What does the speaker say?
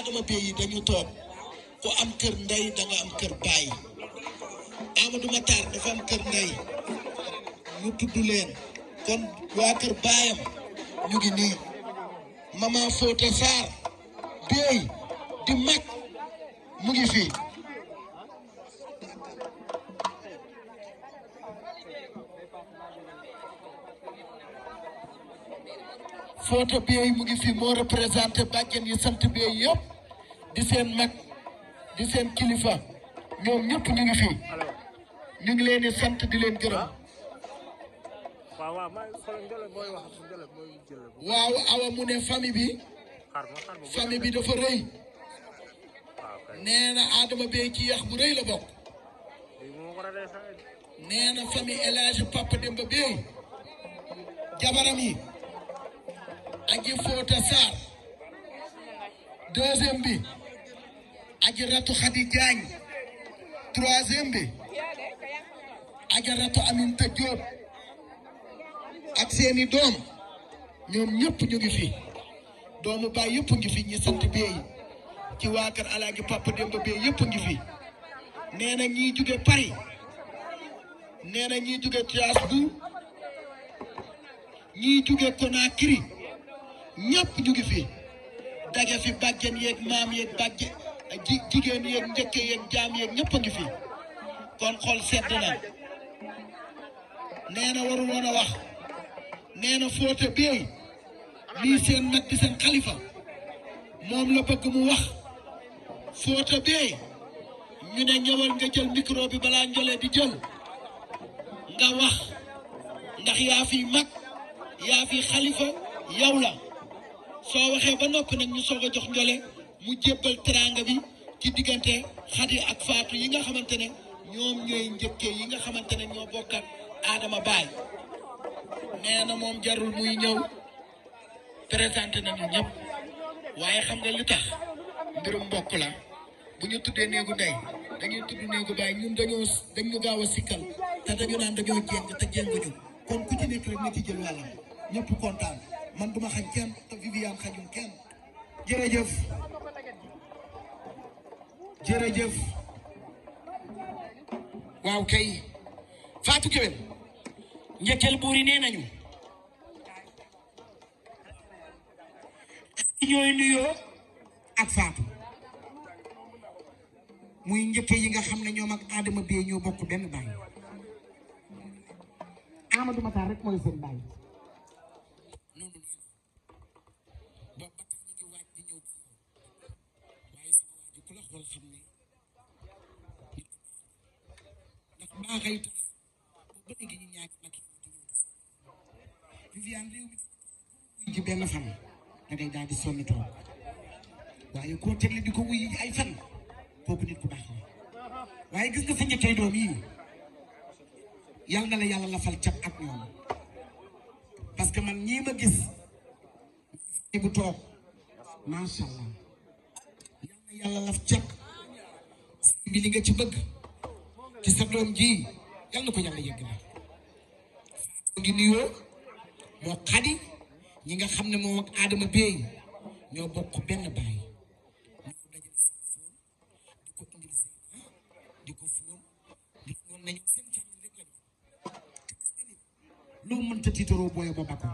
Adama Bey dañu toog ku am kër ndey da nga am kër baay Amadou Matar dafa am kër ndey ñu tudd leen kon waa kër baayam ñu ngi nii Mama Fouta Sarr Bey di mag mu ngi fii Fouta Bey mu ngi fi moo représenté bàjjen yi sant Bey yëpp di seen mag di seen kilifa ñoom ñëpp ñu ngi fi ñu ngi leen di sant di leen gërëm waaw awa mu ne famille bi dafa rëy nee na Adama Bey ci yax bu rëy la bokk nee na famille El Hadj Papa Demba Bey jabaram yi Aji Fota Sarr deuxième bi Aji Ratu Khady Diagne troisième bi Aji Ratu Aminta Diop ak seeni doom ñoom ñëpp ñu ngi fi doomu baay yëpp ngi fi ñi sant Bey ci waa kër Alaaji Papa Demba Bey yëpp ngi fi nee na ñii jóge Paris nee na ñii jóge Strasbourg ñii jóge Conakry ñëpp ñu ngi fi daje fi bàjjen yeeg maam yeeg bàjjen jigéen yeeg njëkke yeeg jaam yeeg ñëpp a ngi fi kon xol sedd na nee na waru woon a wax nee na Fota Bey lii seen mag di seen xalifa moom la bëgg mu wax Fota Bey ñu ne ñëwal nga jël micro bi balaa Ndiolé di jël nga wax ndax yaa fi mag yaa fi xalifa yow la soo waxee ba noppi nag ñu soog a jox Ndiolé mu jébbal teraanga bi ci diggante Khady ak Fatou yi nga xamante ne ñoom ñooy njëkkee yi nga xamante ne ñoo bokkat Adama Baye nee na moom jarul muy ñëw présenté nañu ñëpp waaye xam nga li tax mbirum mbokk la bu ñu tuddee néegu ndey dañuy tudd néegu baay ñun dañu gaaw a sikkal te dañu naan dañoo jéng te jénguñu kon ku ci nekk rek na ci jël wàllam ñëpp kontaan man duma xañ kenn te Viviane xañul kenn jërëjëf jërëjëf waaw kay Fatou Kewel njëkkal buur yi nee nañu ñooy nuyoo ak Fatou muy njëkke yi nga xam ne ñoom ak Adama Bey ñoo bokk benn baay Amadou Matar rek mooy seen baay noonu boobu ba tax ñu ngi waaj di ñëw waaye sama waa ji ku la xool xam ne ndax baaxay tax ba léegi ñu ñaari mag yi di ñëw Viviane réew mi ci benn fan da day daal di sonn toog waaye koo tegle di ko wuy ay fan kooku nit ku baax la waaye gis nga sa njëkkee doom yi yal na la yàlla lafal cat ak ñoom parce que man ñii ma gis bu toog macha allah yal na yàlla laf cat sëy bi li nga ci bëgg ci sa doom ji yal na ko yàlla yegg na Fatou ngi nuyoo moo Khady ñi nga xam ne moom ak Adama Bey ñoo bokk benn baay di ko fóon di fóon nañu seen càmm rek lañu loo mënta tiitaroo booye ba bakko